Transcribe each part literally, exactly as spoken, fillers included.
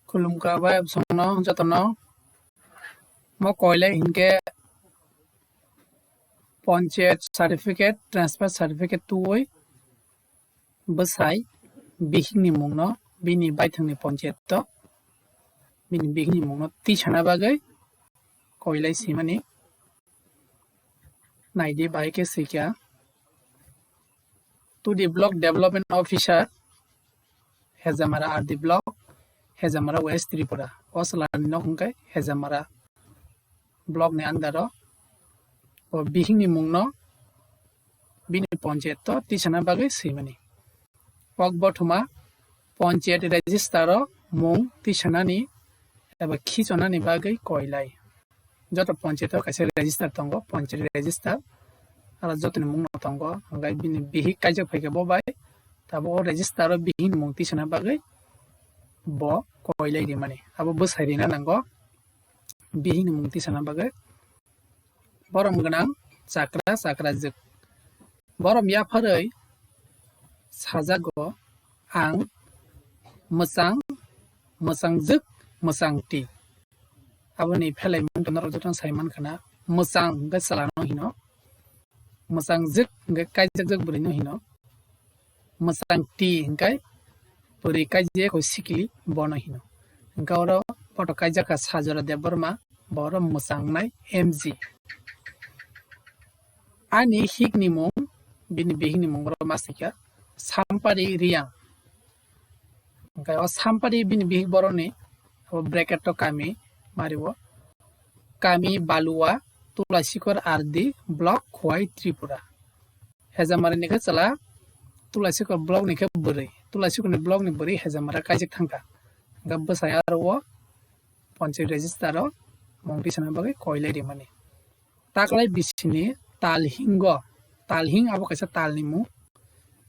Khulumkha bai bwsongno jotono. Mo koilai hinkhe ponchayat certificate, transfer certificate tubui bwsai bihikni mungno bini baithangni ponchayat to bini bihikni mungno tisana bagwi koilai simani. Naidi bahai khe swikha. To the block development officer, Hejamara R D block, Hejamara West Tripura. O chwlani nok hwnkhe Hejamara block ni under o. O bihikni mungno bini ponchayat to tisana bagwi swimani. Kok bothoma ponchayat register o mung tisanani eba khichonani bagwi koilai. Joto ponchayat o kaisa register tongo, ponchayat register. Aro jotoni mungno tongo, hwnkhe bini bihik kaijak phaikhe bo bai, tabuk o register o bihikni mung tisana bagwi bo koilai rimani. Abo bwsai rina nango bihikni mung tisana bagwi. Borom gwnang chakra chakrajwk. Borom yapharwi sajago ang mwchang, mwchangjwk, mwchangti. Aboni phelai mungto norok jotono sai mankha na, mwchang hwnkhe chwlano hino, mwchangjwk hwnkhe kaijakjak bwrwino hino, mwchangti hwnkhe bwrwi kaijak o sikili bono hino. Hwnkhe oro photo kaijakha Sajora Debbarma, bo oro mwchangnai M G. Ani hikni mung, bini bihikni mung oro ma swikha Sampari Riyang. Hwnkhe o Sampari bini bihik boroni abo bracket o kami mario. Kami Balua, Tulasikor R D, block Khowai, Tripura. Hejamara ni khe chwla, Tulasikor block ni khe bwrwi. Tulasikor ni block ni bwrwi Hejamara kaijak thangkha. Hwnkhe bwsai aro o ponchayat register o mung tisana bagwi koilai rimani. Taklai bisini talhingo, talhing abo kaisa talni mung.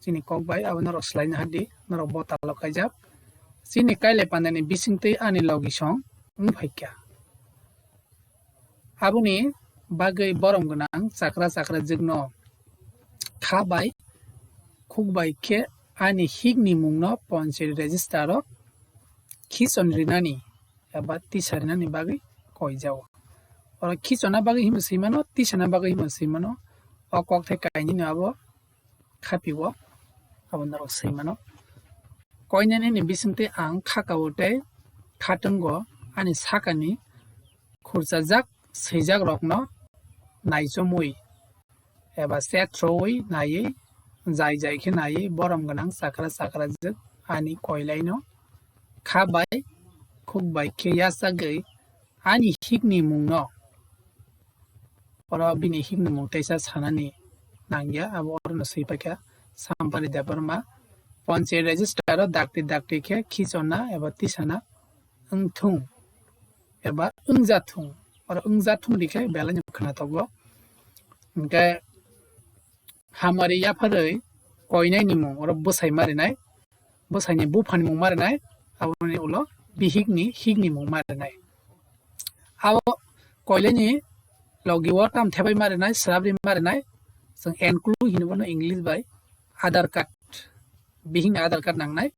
Chini kok bai abo norok swlaina hadi, norok bo talo kaijak. Chini kailai pandani bisingtwi ani logisong wng phaikha. Aboni bagwi borom gwnang chakra chakrajwkno kha bai khuk bai khe ani hikni mungno ponchayat register o khichon rinani eba tisa rinani bagwi koijao. Oro khichona bagwi himwi swimano, tisana bagwi himwi swimano. O kokthai kainwino abo khapio, abo norok swimano. Koinani ni bisingtwi ang khakao tei khatungo ani sakani khurchajak swijakrokno naichomwi eba chat throwi naiwi, jai jai khe naiwi borom gwnang chakra chakrajwk ani koilaino kha bai khuk bai khe yachagwi ani hikni mungno, oro bini hikni mung teisa sanani nangya, abo orono swi paikha Sampari Debbarma. Ponchayat register o dakti dakti khe khichona eba tisana wngthung eba wngjathung, oro wngjathung rikhe belai no khwnathokgo. Hwnkhe hamari yapharwi koinai ni mung oro bwsai marinai, bwsai ni buphani mung marinai, aboni ulo bihik ni hik ni mung marinai. Abo koilai ni logi o tam thebai marinai, swrabri marinai, chwng enclose hino bono English bai Aadhaar card, bihik ni Aadhaar card nangnai,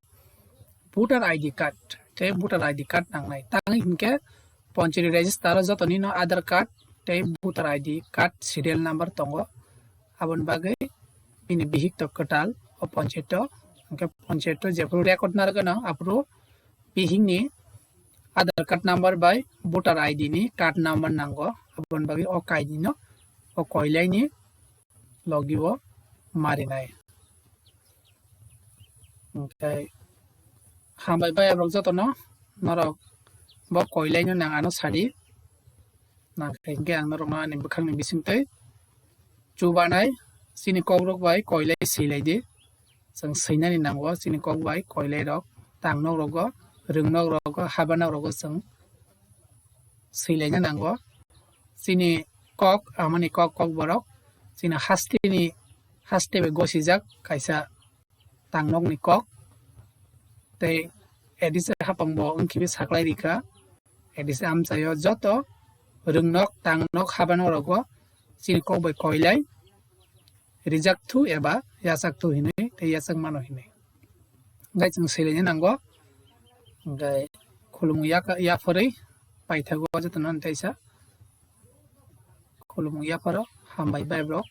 voter I D card, tei voter I D card nangnai. Tangwi hinkhe ponchayat register o jotoni no Aadhaar card tei voter I D card serial number tongo. Aboni bagwi bini bihik to kwtal o ponchayat o, hinkhe ponchayat o jephuru record narwkgwno aphuru bihik ni Aadhaar card number bai voter I D ni card number nango. Aboni bagwi o kainwi no o koilai ni logi o marinai. Hwnkhe hambai bai aborok jotono norok bo koilai no nang ano sadi. Nang khe hinkhe ang norok no ani bwkhak ni bisingtwi chubanai chini kok rok bai koilai swilai di. Chwng swinani nango chini kok bai koilai rok, tangnok rogo, rwngnok rogo, habanok rogo chwng swilaina nango. Chini kok, amoni kok, kok borok chini hasteni, haste bai gosijak kaisa tangnokni kok. Tei A D C hapang bo wngkhibi saklai rikha. A D C amchaio joto rwngnok, tangnok, habanok rogo chini kok bai koilai rijak thu eba yachak thu hinwi tei yachak mano hinwi. Hwnkhe chwng swilaina nango. Hwnkhe Khulumung yak-, yapharwi paithago jotono taisa. Khulumung yapharo hambai bai bro.